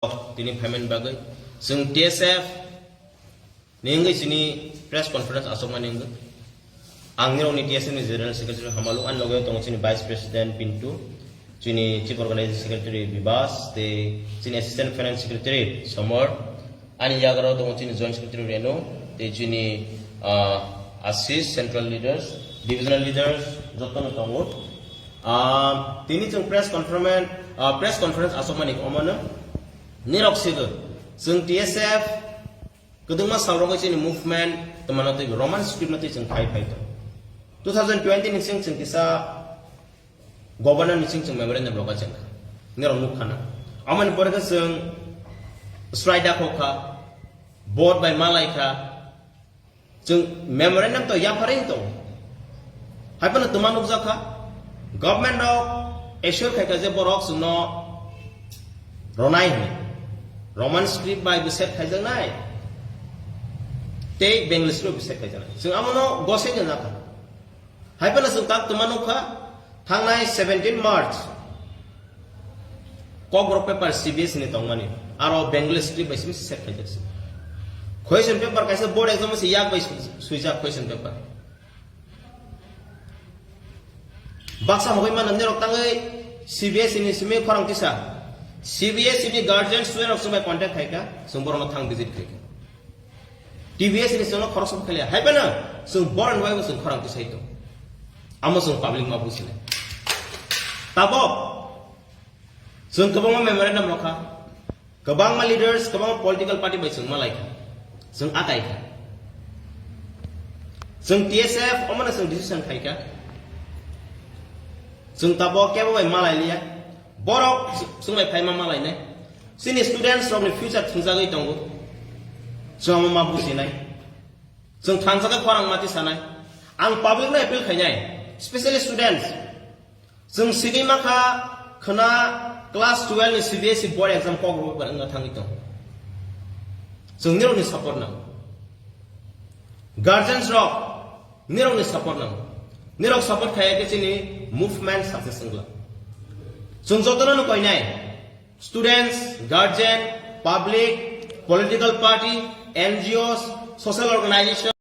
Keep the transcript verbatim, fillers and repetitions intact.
tini phaimani bagwi. Chwng T S F ni wngwi chini press conference asokmani wngwi. Ang nirokni T S F ni General Secretary Hamalung, ani loge tongo chini Vice President Pintu, chini Chief Organizing Secretary Bibas, tei chini Assistant Finance Secretary Somor, ani yagra tongo chini Joint Secretary Renu, tei chini, ah, Assist Central Leaders, Divisional Leaders, jotono tongo. Ah, tini chwng press conference, ah, press conference asokmani omono nirok sigo. Chwng T S F kwdwngma salrogwi chini movement twmano twi Roman script no twi chwng khai phai tong. Two thousand twenty ni sing chwng kisa governor ni sing chwng memorandum roga chwng kha. Nirok nuk khana. Amoni pore khe chwng sraida khok kha, vote bai malai kha, chwng memorandum to yapharwi tong. Hai phano twma nukjak kha, government rok assure khai kha je borok chwngno ronai hwnwi. Roman script bai bo set khaijaknai, tei Bengali script bo set khaijaknai. Chwng amono gosai nang kha. Hai phano chwng tak twma nukha, thangnai seventeen March Kokborok paper C B S E ni tongmani, aro Bengali script bai simi set khaijak se. Question paper kaisa board exam se yak bai sui-, suijak question paper. Baksa hogwi mano nirok tangwi C B S E ni simi khorang tisa. C B S E ni guardian student rok sumai contact khaika, chwng borokno thang visit khaika. T B S ni sino khoroksa bo khaliya. Hai phano chwng borok ni bai bo chwng khorang tisai tong. Amo chwng public ma businai. Tabok chwng kwbangma memorandum rokha. Kwbangma leaders, kwbangma political party bai chwng malai kha. Chwng akai kha. Chwng T S F omono chwng decision khai kha. Chwng tabok kebo bai malai liya. Borok chwng bai phaima malai nai. Chini students rokni future thwngjagwi tongo. Chwng omo ma bujinai. Chwng thansa khe khorang mati sanai. Ang public no appeal khainai, specially students. Chwng sigwi makha khwna class twelve ni C B S E board exam kok rwwi bar wngna thangwi tong. Chwng nirokni support nang. Guardians rok nirokni support nang. Nirok support khaiya khe chini movement success wngla. Chwng jotono no koinai. Students, guardian, public, political party, N G Os, social organization,